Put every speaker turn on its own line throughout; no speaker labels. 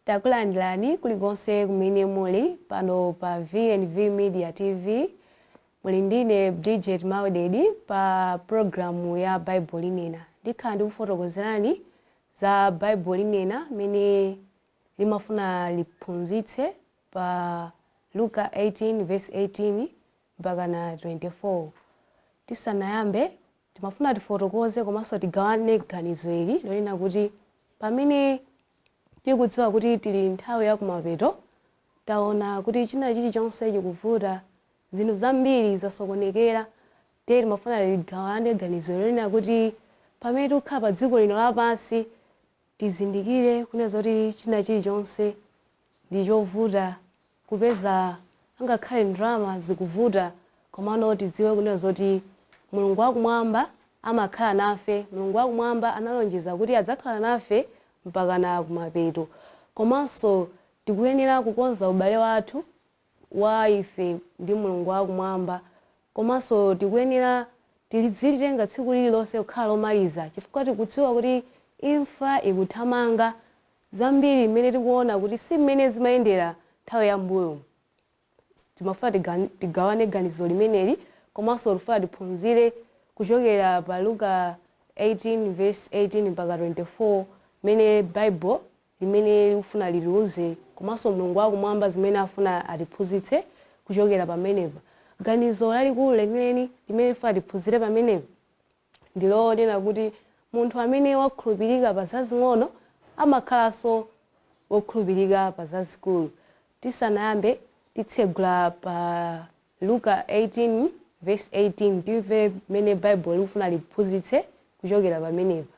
Takulandirani kulikonse kumene muli pano pa VNV Media TV. Muli ndine Bridget Maudedi pa programu ya Bible Linena. Ndikhala ndikufotokozerani za Bible Linena mene limafuna liphunzitse pa Luka 18 verse 18 mpaka na 24. Tisanayambe, timafuna tifotokoze komanso tigawane ganizo ili lonena kuti pamene tikudziwa kuti tili nthawi ya kumapeto, taona kuti china chilichonse chikuvuta, zinthu zambiri zasokonekera, ndiye timafuna tigawane ganizo lonena kuti pamene tikukhala pa dziko lino lapansi, tizindikire kunena zoti china chilichonse ndi chovuta kupeza, angakhale ndalama zikuvuta, komano tidziwe kunena zoti Mulungu wakumwamba amakhala nafe. Mulungu wakumwamba analonjeza kuti adzakhala nafe mpakana kumapeto. Komanso tikuyenera kukonza ubale wathu wa ife ndi Mulungu wakumwamba, komanso tikuyenera tizilitenga tsiku lililonse kukhala lomaliza, chifukwa tikudziwa kuti imfa ikuthamanga. Zambiri mmene tikuona kuti si mmene zimayendera nthawi ya mbuyo. Timafuna tigawane ganizo limeneli, komanso tifuna tiphunzire kuchokera pa Luka 18 verse 18 mpaka 24, mmene Bible limene likufuna litiuze komanso Mulungu wakumwamba zimene afuna atiphunzitse kuchokera pamenepa. Ganizo lalikulu lenileni limene tifuna tiphunzire pamenepa ndi lonena kuti munthu amene wakhulupirika pa zazing'ono amakhalanso wokhulupirika pa zazikulu. Tisanayambe, titsegula pa Luka 18 verse 18, timve mmene Baibulo likufuna liphunzitse kuchokera pamenepa.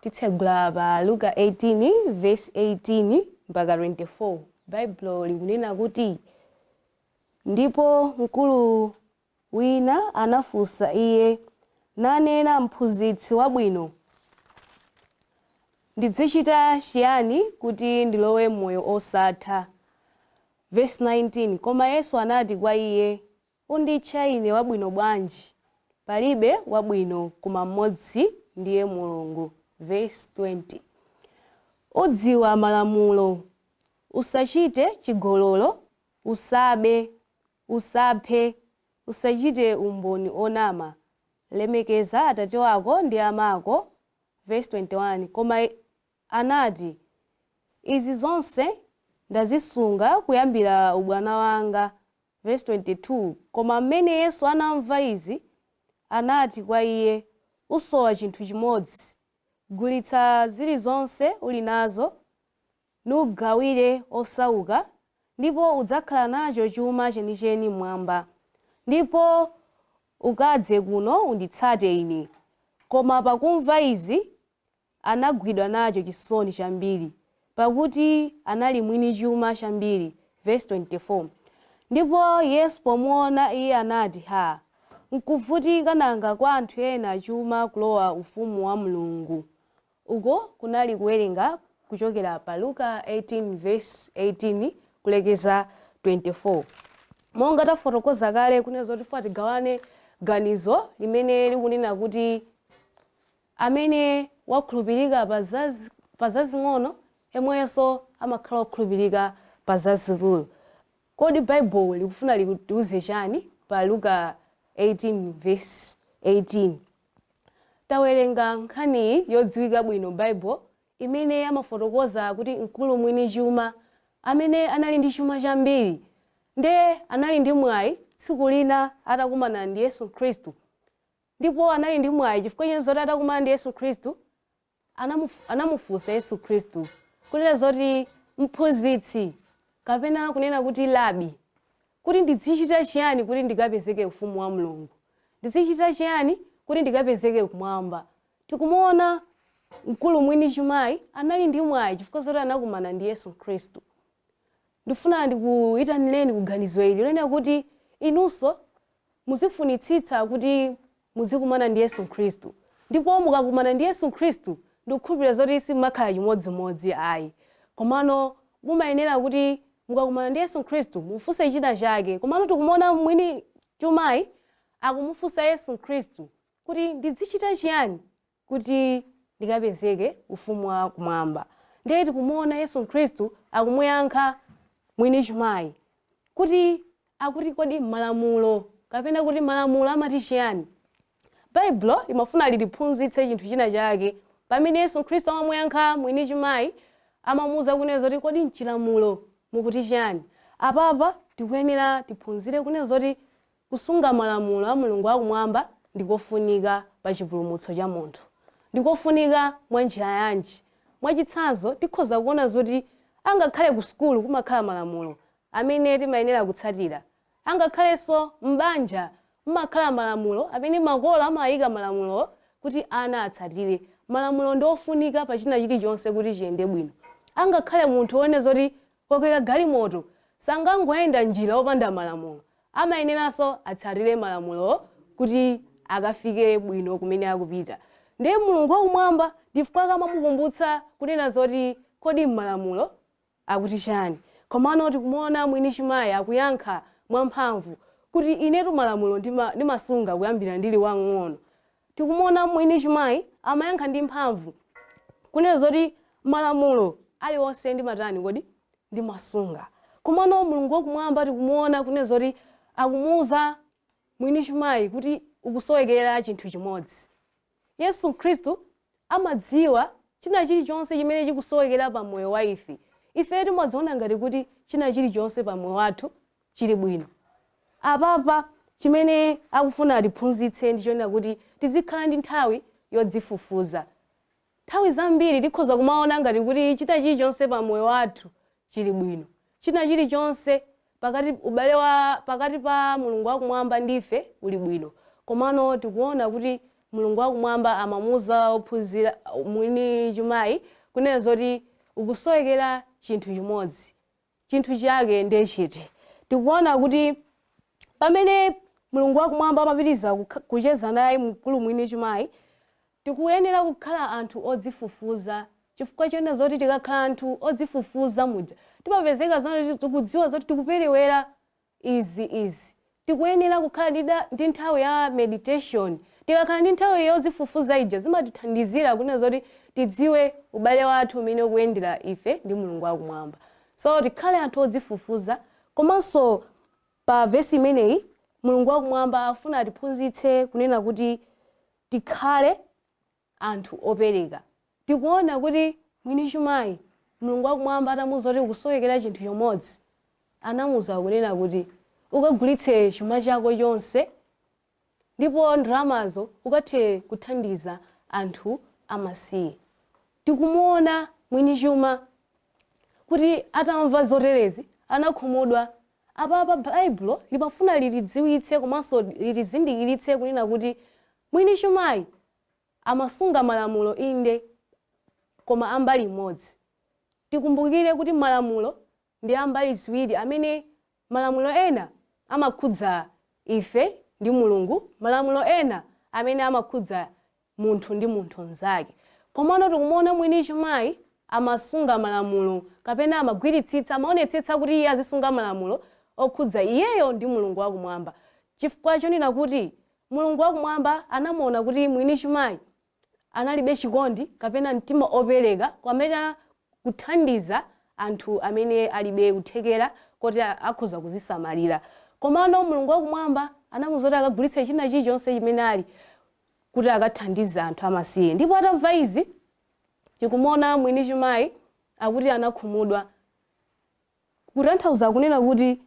Titsegula pa Luka 18 verse 18 mpaka 24. Baibulo likunena kuti, Ndipo mkulu wina anafunsa iye, nanena, Mphunzitsi wabwino, ndidzichita chiyani kuti ndilowe m'moyo osatha? Vesi 19, Koma Yesu anati kwa iye, Unditcha Ine wabwino bwanji? Palibe wabwino koma mmodzi, ndiye Mulungu. Vesi 20, Udziwa malamulo, Usachite chigololo, usabe, usaphe, usachite umboni onama, lemekeza atate wako ndi amako. Vesi 21, Koma anati, Izi zonse ndazisunga kuyambira ubwana wanga. Vesi 22, Koma mmene Yesu anamva izi, anati kwa iye, Usowa chinthu chimodzi, gulitsa zilizonse uli nazo, nugawire osauka, ndipo udzakhala nacho chuma chenicheni m'mwamba, ndipo ukadze kuno unditsate Ine. Koma pakumva izi anagwidwa nacho chisoni chambiri, pakuti anali mwini chuma chambiri. Vesi 24, Ndipo Yesu pomuona iye anati, Ha, nkuvutika nanga kwa anthu ena chuma kulowa ufumu wa Mulungu! Uko kunali kuwerenga kuchokera pa Luka 18 vesi 18 kulekeza 24. Monga tafotokoza kale kunena zoti tifuna tigawane ganizo limene likunena kuti amene wakhulupirika pa zazing'ono yemwenso amakhala wokhulupirika pa zazikulu. Kodi Baibulo likufuna litiuze chani pa Luka 18 vesi 18? Tawerenga nkhaniyi yodziwika bwino m'Baibulo imene amafotokoza kuti mkulu mwini chuma amene anali ndi chuma chambiri, nde anali ndi mwayi tsiku lina atakumana ndi Yesu Khristu. Ndipo anali ndi mwayi chifukwa choti atakumana ndi Yesu Khristu, anamufunsa Yesu Khristu kunena zoti, Mphunzitsi, kapena kunena kuti Rabi, kuti ndizichita chiyani kuti ndikapezeke ufumu wa Mulungu? Ndizichita chiyani kuti ndikapezeke kumwamba? Tikumuona mkulu mwini chumayi anali ndi mwayi chifukwa zoti anakumana ndi Yesu Khristu. Ndifuna ndikuyitanireni kuganizo ili lonena kuti inunso muzifunitsitsa kuti muzikumana ndi Yesu Khristu. Ndipo mukakumana ndi Yesu Khristu, Ndikukhulupirira zoti simumakhala chimodzimodzi ayi, komano mumayenera kuti mukakumana ndi Yesu Khristu mufunse china chake. Komano tikumuona mwini chumayi akumufunsa Yesu Khristu kuti ndizichita chiyani kuti ndikapezeke ufumu wa kumwamba. Ndiye tikumuona Yesu Khristu akumuyankha mwini chumayi kuti akuti kodi malamulo kapena kuti malamulo amati chiyani. Baibulo limafuna litiphunzitse chinthu china chake. Pamene Yesu Khristu amamuyankha mwini chumayi, amamuwuza kunena zoti kodi mchilamulo mukuti chiyani. Apapa tikuyenera tiphunzire kunena zoti kusunga malamulo a Mulungu akumwamba ndikofunika pa chipulumutso cha munthu. Ndikofunika mwa njira yanji? Mwachitsanzo, tikhoza kuona zoti angakhale ku sukulu kumakhala malamulo amene timayenera kutsatira. Angakhalenso m'banja mumakhala malamulo amene makolo amayika malamulo kuti ana atsatire. Malamulo ndi ofunika pa china chilichonse kuti chiyende bwino. Angakhale munthu wone zoti wakwera galimoto sangangoyenda njira wopanda malamulo, amayeneranso atsatire malamulo kuti akafike bwino kumene akupita. Ndiye Mulungu wakumwamba ndifukwa amamukumbutsa kunena zoti kodi m'malamulo akuti chani. Komano tikumuona mwini chumayi akuyankha mwamphamvu kuti inetu malamulo ndimasunga kuyambira ndili wang'ono. Tikumuona mwini chumayi amayankha ndi mphamvu kunena zoti malamulo aliwonse ndimatani kodi ndimasunga. Komano Mulungu wakumwamba tikumuona kunena zoti akumuwuza mwini chumayi kuti ukusowekera chinthu chimodzi. Yesu Khristu amadziwa china chilichonse chimene chikusowekera pa moyo wa ife. Ife timadziona ngati kuti china chilichonse pa moyo wathu chili bwino. Apapa chimene akufuna atiphunzitse ndi chonena kuti tizikhala ndi nthawi yodzifufuza. Nthawi zambiri tikhoza kumaona ngati kuti china chilichonse pa moyo wathu chili bwino, china chilichonse pakati ubale wa pakati pa Mulungu wakumwamba ndife uli bwino. Komano tikuona kuti Mulungu wakumwamba amamuwuza ophunzira mwini chumayi kunena zoti ukusowekera chinthu chimodzi. Chinthu chake ndiye chiti? Tikuona kuti pamene Mulungu wakumwamba amapitiriza kucheza naye mkulu mwini chumayi, tikuyenera kukhala anthu odzifufuza, chifukwa chonena zoti tikakhala anthu odzifufuza muja timapezeka zoti tikudziwa zoti tikuperewera izi izi. Tikuyenera kukhala ndi nthawi ya meditation. Tikakhala ndi nthawi yodzifufuza ija zimatithandizira kunena zoti tidziwe ubale wathu umene ukuyendera ife ndi Mulungu wakumwamba. So tikhale anthu odzifufuza. Komanso pa vesi imeneyi Mulungu wakumwamba afuna atiphunzitse kunena kuti tikhale anthu opereka. Tikuona kuti mwini chumayi Mulungu wakumwamba atamuwuza kuti ukusowekera chinthu chimodzi, anamuwuza kunena kuti ukagulitse chuma chako chonse ndipo ndalamazo ukathe kuthandiza anthu amasiye. Tikumuona mwini chuma kuti atamva zoterezi anakhumudwa. Apapa Baibulo limafuna litidziwitse komanso litizindikiritse kunena kuti mwini chumayi amasunga malamulo inde, koma ambali imodzi. Tikumbukire kuti malamulo ndi ambali ziwiri, amene malamulo ena amakhudza ife ndi Mulungu, malamulo ena amene amakhudza munthu ndi munthu mnzake. Komano tikumuona mwini chumayi amasunga malamulo kapena amagwiritsitsa, amaonetsetsa kuti iye azisunga malamulo okhudza iyeyo ndi Mulungu wakumwamba, chifukwa chonena kuti Mulungu wakumwamba anamuona kuti mwini chumayi analibe chikondi kapena mtima opereka kapena kuthandiza anthu amene alibe kuthekera koti akhoza kuzisamalira. Komano Mulungu wakumwamba anamuwuza kuti akagulitse china chilichonse chimene ali kuti akathandize anthu amasiye. Ndipo atamva izi, tikumuona mwini chumayi akuti anakhumudwa, kutanthauza kunena kuti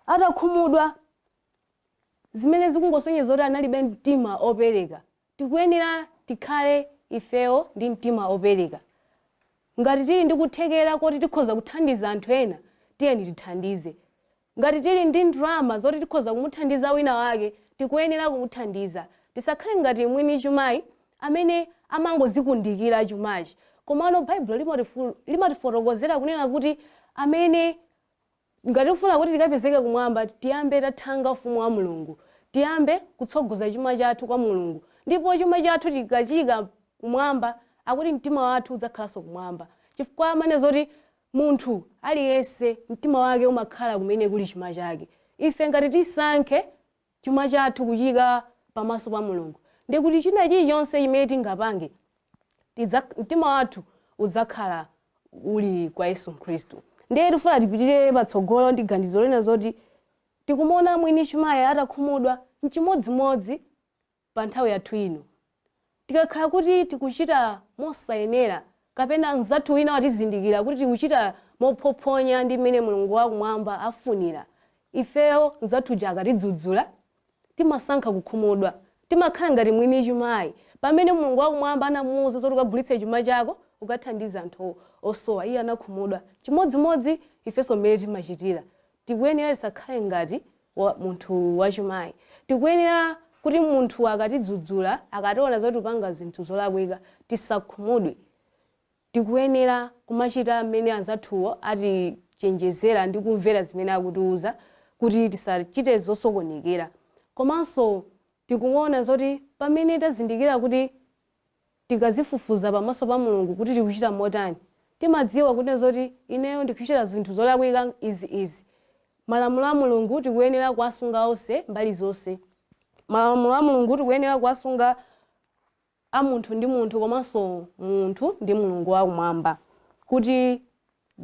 atakhumudwa, zimene zikungosonyeza kuti analibe mtima opereka. Tikuyenera tikhale ifeyo ndi mtima opereka. Ngati tili ndi kuthekera koti tikhoza kuthandiza anthu ena, tiyeni tithandize. Ngati tili ndi ndalama zoti tikhoza kumuthandiza wina wake, tikuyenera kumuthandiza. Tisakhale ngati mwini chumayi amene amangozikundikira chumachi. Komano Baibulo limatifotokozera kunena kuti amene ngati tifuna kuti tikapezeke kumwamba, tiyambe tathanga ufumu wa Mulungu, tiyambe kutsogoza chuma chathu kwa Mulungu. Ndipo chuma chathu tikachiyika kumwamba, Akuti mtima wathu udzakhalanso kumwamba, chifukwa amene zoti munthu aliyense mtima wake umakhala kumene kuli chuma chake. Ife ngati tisankhe chuma chathu kuchika pamaso pa Mulungu, ndikuti china chilichonse chimene tingapange, mtima wathu udzakhala uli kwa Yesu Khristu. Ndiye tifuna tipitirire patsogolo ndi ganizo lina zoti tikumuona mwini chumayi atakhumudwa. Mchimodzimodzi pa nthawi yathu ino, tikakhala kuti tikuchita mosayenera kapena mnzathu wina watizindikira kuti tikuchita mophophonya ndi mmene Mulungu wakumwamba afunira ifeyo, mnzathu uja akatidzudzula timasankha kukhumudwa. Timakhala ngati mwini chumayi pamene Mulungu wakumwamba anamuwuza zoti ukagulitse chuma chako ukathandiza anthu osowa, iye anakhumudwa. Chimodzimodzi ifenso mmene timachitira, tikuyenera tisakhale ngati munthu wachumayi. Tikuyenera kuti munthu akatidzudzula, akationa zoti upanga zinthu zolakwika, tisakhumudwe. Tikuyenera kumachita mmene anzathuwo atichenjezera ndi kumvera zimene akutiuza kuti tisachite zosokonekera. Komanso tikuona zoti pamene tazindikira kuti tikazifufuza pamaso pa Mulungu kuti tikuchita motani, timadziwa kuti zoti ineyo ndikuchita zinthu zolakwika izi izi. Malamulo a Mulungu tikuyenera kuwasunga onse, mbali zonse. Malamulo a Mulungu tikuyenera kuwasunga a munthu ndi munthu komanso munthu ndi Mulungu wakumwamba, kuti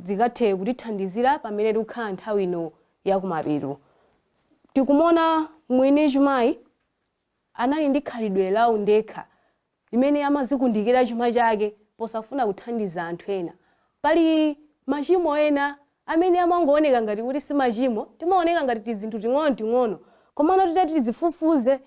zikathe kutithandizira pamene tikukhala nthawi ino yakumapeto. Tikumona mwini chumayi anali ndi khalidwe la undekha limene amazikundikira chuma chake posafuna kuthandiza anthu ena. Pali machimo ena amene amangooneka ngati kuti si machimo, timaoneka ngati tizinthu ting'onoting'ono, komano titati tizifufuze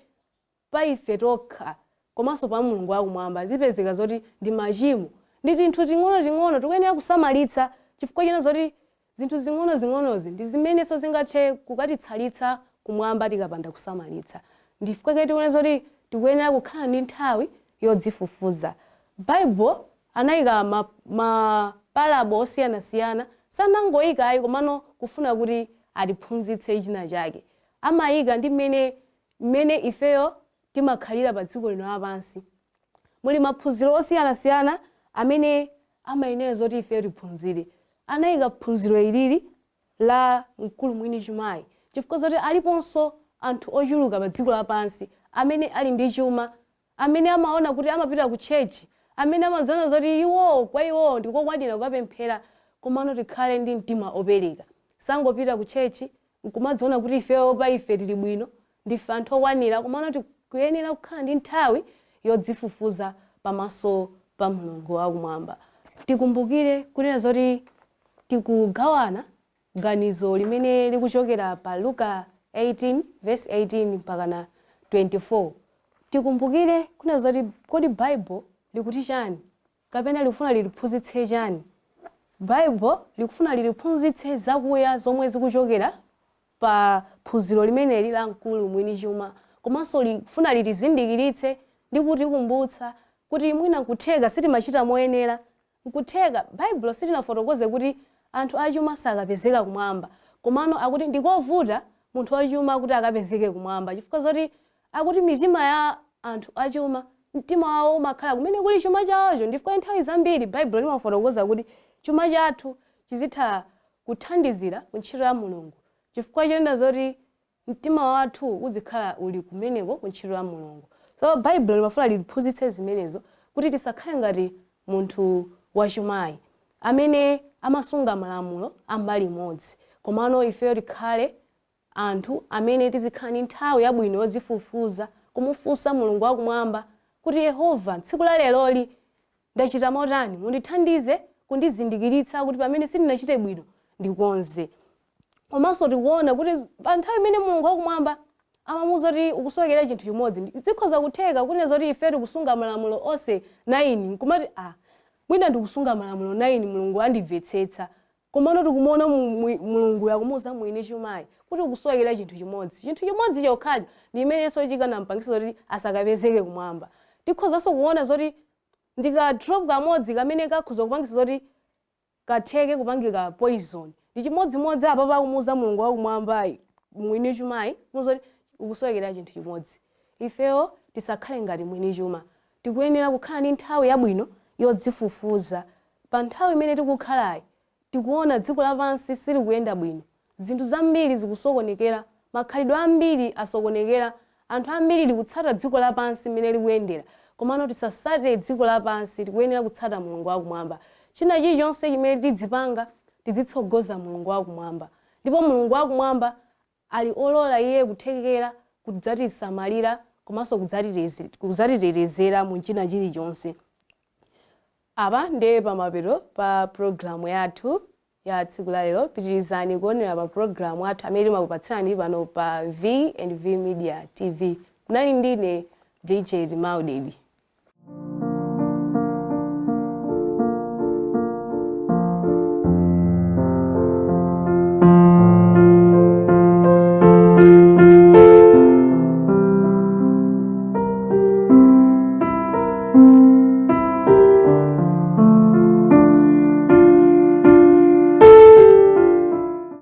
pa ife tokha komanso pa Mulungu wakumwamba, zipezeka zoti ndi machimo, ndi tinthu ting'onoting'ono. Tikuyenera kusamalitsa chifukwa china zoti zinthu zing'onozing'onozi ndi zimenenso zingathe kukatitsalitsa kumwamba tikapanda kusamalitsa. Ndifukwa tikuona zoti tikuyenera kukhala ndi nthawi yodzifufuza. Baibulo anayika mapalabo osiyanasiyana, sanangoyika ayi, komano kufuna kuti atiphunzitse china chake. Amayika ndi mmene ifeyo timakhalira pa dziko lino lapansi. Muli maphunziro osiyanasiyana amene amayenera zoti ifeyo tiphunzire. Anayika phunziro ilili la mkulu mwini chumayi chifukwa zoti aliponso anthu ochuluka pa dziko lapansi amene ali ndi chuma, amene amaona kuti amapita ku church, amene amadziona zoti iwowo kwa iwowo ndikokwanira kukapemphera. Komano tikhale ndi mtima opereka. Sangopita ku church nkumadziona kuti ifeyo pa ife tili bwino, ndife anthu okwanira, komano tikuyenera kukhala ndi nthawi yodzifufuza pamaso pa Mulungu wakumwamba. Tikumbukire kunena zoti tikugawana ganizo limene likuchokera pa Luka 18 verse 18 mpakana 24. Tikumbukire kunena zoti kodi Baibulo likuti chani kapena likufuna liliphunzitse chani? Baibulo likufuna liliphunzitse zakuya zomwe zikuchokera pa phunziro limeneli la mkulu mwini chuma, komanso likufuna litizindikiritse ndi kutikumbutsa kuti mwina nkutheka sitimachita moyenera. Nkutheka Baibulo silinafotokoze kuti anthu achuma sakapezeka kumwamba, komano akuti ndikovuta munthu wachuma kuti akapezeke kumwamba, chifukwa zoti akuti mitima ya anthu achuma, mtima wawo umakhala kumene kuli chuma chawocho. Ndifukwa nthawi zambiri Baibulo limafotokoza kuti chuma chathu chizitha kuthandizira ku ntchito ya Mulungu, chifukwa chonena zoti mtima wathu uzikhala uli kumeneko ku ntchito ya Mulungu. So Baibulo limafuna litiphunzitse zimenezo kuti tisakhale ngati munthu wachumayi amene amasunga malamulo a mbali imodzi, komano ifeyo tikhale anthu amene tizikhala ndi nthawi yabwino yodzifufuza, kumufunsa Mulungu wakumwamba kuti, "Yehova, tsiku la leroli ndachita motani? Mundithandize kundizindikiritsa kuti pamene sindinachite bwino ndikonze." Komanso tikuona kuti pa nthawi imene Mulungu wakumwamba amamuwuza kuti ukusowekera chinthu chimodzi, zikhoza kutheka kunena zoti ife tikusunga malamulo onse 9, nkumati, "Ah, mwina ndikusunga malamulo 9, Mulungu andimvetsetsa." Komano tikumuona Mulungu akumuwuza mwini chumayi kuti ukusowekera chinthu chimodzi. Chinthu chimodzi chokhacho ndi imenenso chikanampangisa zoti asakapezeke kumwamba. Tikhozanso kuona zoti ndika drop kamodzi kamene kakhoza kupangisa zoti katheke kupangika poison. Ndi chimodzimodzi apa pakumuwuza Mulungu wakumwambayi mwini chumayi kumuwuza kuti ukusowekera chinthu chimodzi. Ifeyo tisakhale ngati mwini chuma. Tikuyenera kukhala ndi nthawi yabwino Yodzifufuza. Pa nthawi imene tikukhalayi, tikuona dziko lapansi silikuyenda bwino, zinthu zambiri zikusokonekera, makhalidwe ambiri asokonekera, anthu ambiri tikutsata dziko lapansi mmene likuyendera. Komano tisatsate dziko lapansi, tikuyenera kutsata Mulungu wakumwamba. China chilichonse chimene tidzipanga, tizitsogoza Mulungu wakumwamba, ndipo Mulungu wakumwamba ali olola iye kuthekera kudzatisamalira komanso kudzatitetezera mu china chilichonse. Apa ndiye pamapeto pa pulogalamu yathu ya tsiku la lero. Pitirizani kuonera pa pulogalamu athu amene timakupatsirani pano pa V and V Media TV. Kunali ndine Bridget Maudedi.